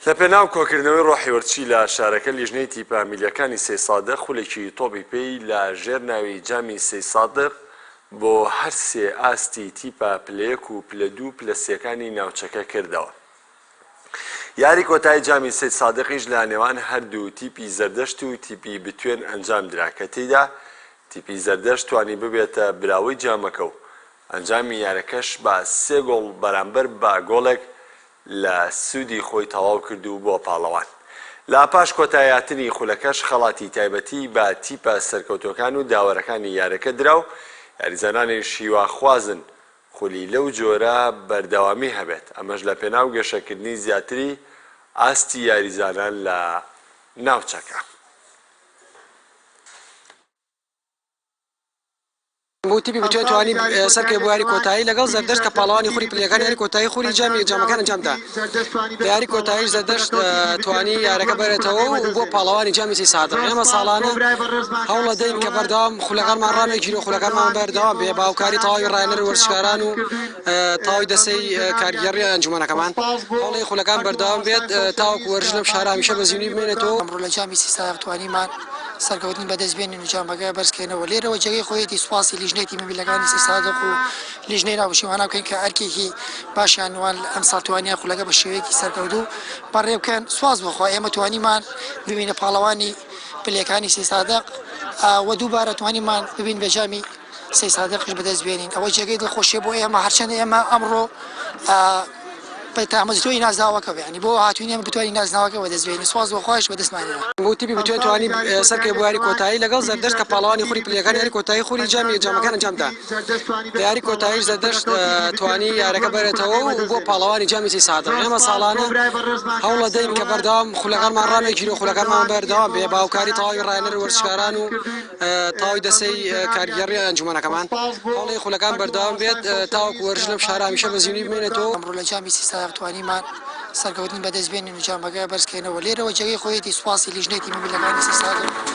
لە پێناو کۆکردنەوەی ڕۆحی وەرزشی لە شارەکە لیژنەی تیپە میلیەکانی سەیدسادق خولێکی تۆپی پێی لە ژێر ناوی جامی سەیدسادق بۆ هەر سێ ئاستی تیپە پلە یەک و پلە دوو و پلە سێکانی ناوچەکە کردەوە. یاری کۆتایی جامی سەیدسادقیش لە نێوان هەردوو تیپی زەردەشت و تیپی بتوێن ئەنجامدرا کە تێیدا تیپی زەردەشت توانی ببێتە براوەی جامەکە و ئەنجامی یارەکەش بە سێ گۆڵ بەرامبەر بە گۆڵێک لە سوودی خۆی تەواو کرد و بووە پاڵەوان. لە پاش کۆتاییهاتنی خولەکەش خەڵاتی تایبەتی بە تیپە سەرکەوتووەکان و داوەرەکانی یارەکە درا و یاریزانانیش هیواخوازن خولی لەو جۆرە بەردەوامی هەبێت، ئەمەش لە پێناو گەشەکردنی زیاتری ئاستی یاریزانان لە ناوچەکە. بۆ تیپی بتوێن توانی سەرکەوێت بۆ یاری کۆتایی لەگەڵ زەردەشت کە پاڵەوانی خولی پلەکان یاری کۆتایی خولی جامی جامەکان ئەنجامدا لە یاری کۆتاییش زەردەشت توانی یارەکە بەرێتەوە و بۆ پاڵەوانی جامی سیسادق ئێمە ساڵانە هەوڵەدەین کە بەردەوام خولەکانمان ڕانەگیرین و خولەکانمان بەردەوام بێ بە هاوکاری تەواوی ڕاهێنەر و وەرزشکاران و تەواوی دەستەی کارگێڕی ئەنجومەنەکەمان هەوڵی خولەکان بەردەوام بێت تاوەکو وەرزش لەم شارە هەمیشە بە زیندوویی بمێنێتەوە. ئەمڕۆ لە جامی سیسادق توانیمان سەرکەوتن بەدەست بێنین و جامەکە بەرزکەینەوە، لێرەوە جێگەی خۆیەتی سوپاسی لیژنەی تیمە میللەکانی سیسادق و لیژنەی ناوبژیوانان بکەین کە ئەرکێکی باشیان نوان ئەمساڵ توانیان خولەکە بە شێوەیەکی سەرکەوتوو بەڕێ بکەن، سوپاس بۆ خوا ئێمە توانیمان ببینە پاڵەوانی پلەکانی سیسادق و دووبارە توانیمان ببین بە جامی سەیسادقیش بەدەست بێنین ئەوە جێگەی دڵخۆشیە بۆ ئێمە هەرچەندە ئێمە ئەمڕۆ بە تامەزرۆی نازناوەکە یعنی بۆ هاتوین ئێمە بتوانین نازناوەکە بەدەست بێنین سواز بۆ خۆش بەدەستمان هێنا. بۆ تیپی بتوێن توانی سەرکەوێت بۆ یاری کۆتایی لەگەڵ زەردەشت کە پاڵەوانی خولی پلەکان یاری کۆتایی خولی جامی جامەکان ئەنجامدا لە یاری کۆتاییش زەردەشت توانی یارەکە بەرێتەوە و بۆ پاڵەوانی جامی سیسادق ئێمە ساڵانە هەوڵەدەین کە بەردەوام خولەکانمان ڕانەگیرین و خولەکانمان بەردەوام بێ بە هاوکاری تەواوی ڕاهێنەر و وەرزشکاران و تەواوی دەستەی کارگێڕی ئەنجومەنەکەمان هەوڵی خولەکان بەردەوام بێت تاوەکو وەرزش لەم شارە هەمیشە بە زیندوویی بمێنێتەوە. ئەمڕۆ لە جامی سیسادق توانیمان سەرکەوتن بەدەست بێنین و جامەکە بەرزکەینەوە، لێرەوە جێگەی خۆیەتی سوپاسی لیژنەی تیمە میللەکانی سیسادق.